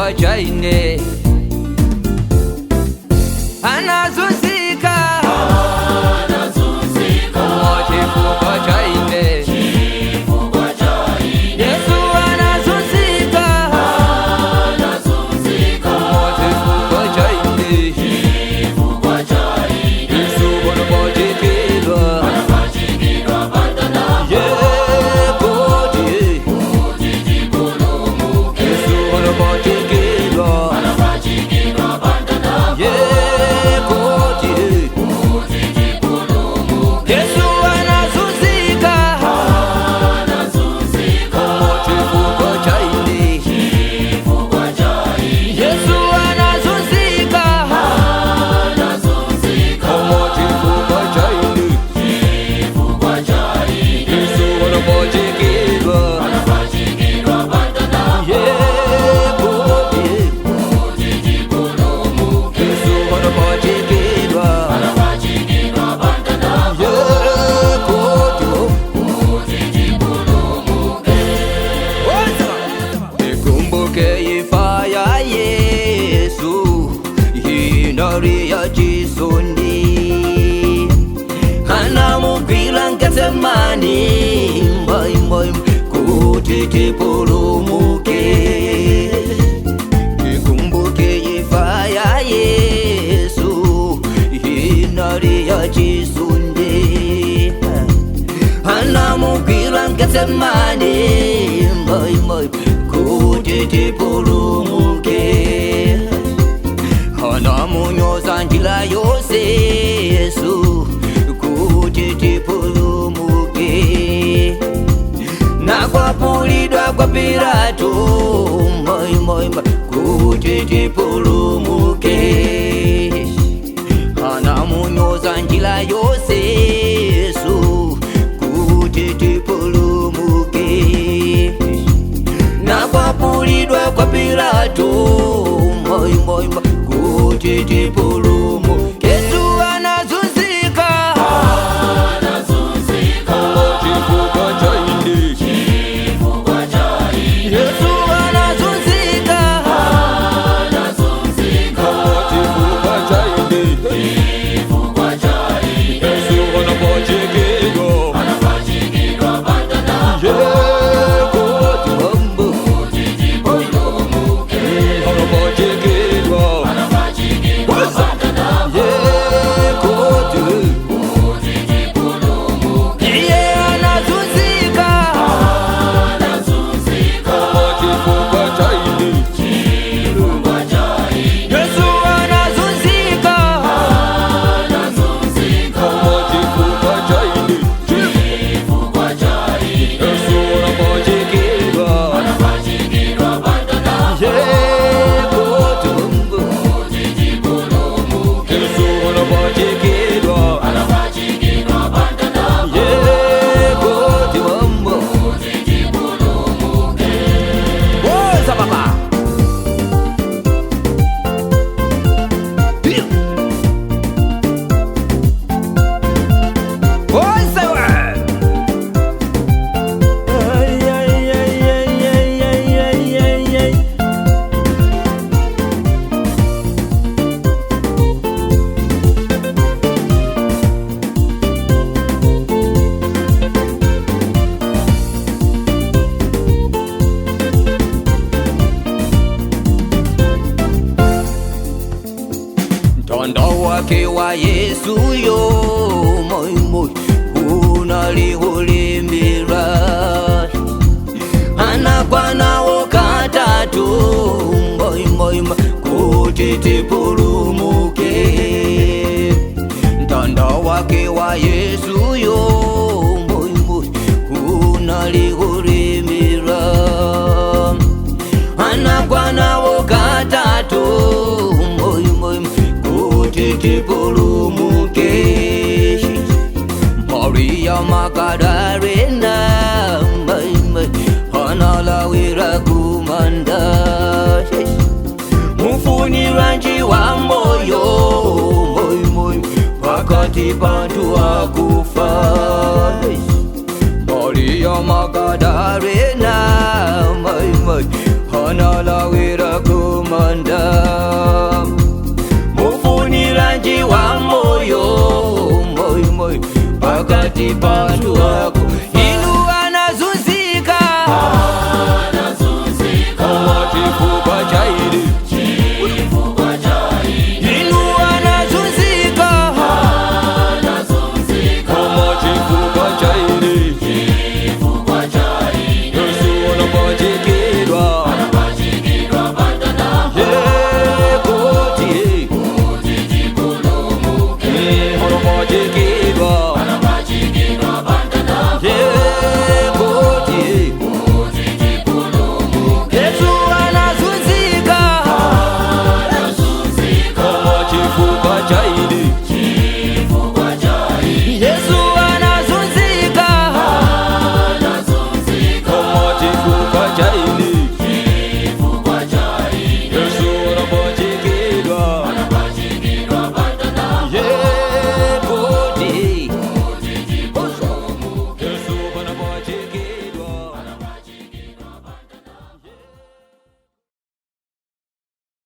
chifukwa cha ine. Anazunzika, chifukwa cha ine. Yesu anazunzika, chifukwa cha ine. Yesu anapachikidwa, yeah, kuti Yesu anapachikidwa, yeah, kuti Yesu anazunzika, chifukwa cha ine. Yesu anazunzika, chifukwa cha ine. Yesu anapachikidwa, yeah, kuti Yesu anapachikidwa, yeah, kuti Nikumbuke imfa ya Yesu inali ya chisoni, anamugwira Getsemani mbaimbai kuti tipulumuke. Nikumbuke imfa ya Yesu inali ya chisoni, anamugwira Getsemani mbaimbai kuti tipulumuke. Anamunyoza njira yonse Yesu kuti tipulumuke, nakwapulidwa kwa Pilato mbaimbaimba kuti tipulumuke. Anamunyoza njira yonse Yesu kuti tipulumuke, nakwapulidwa kwa Pilato mbaimbaimba kuti tipulumuke. Yesu anazunzika, chifukwa cha ine. Yesu anazunzika, chifukwa cha ine. Yesu anapachikidwa, yeah, kuti mambo anapachikidwa, yeah, kuti iye anazunzika, chifukwa cha ine. Yesu anazunzika, chifukwa cha ine. Yesu anapachikidwa, yeah, kuti mambo Yesu anapachikidwa, yeah, kuti mambo Woza baba. Woza we. Ay, ay, ay, ay, ay, ay, ay, ay, ay. Mtanda wake wa Yesu yo moimoi unalihulimira, anakwanawo katatu mboimboimba kuti tipulumuke. Mtanda wake wa Yesu yo moimoi unalihulimira, anakwanawo katatu mboimboimba kuti tipulumuke. Maria Magadalena analawira kumanda, mufuniranji wa moyo moyo pakati pantu akufa. Maria Magadalena analawira kumanda. kumanda. Mufuniranji wa moyo moyo moyo pakati pantu.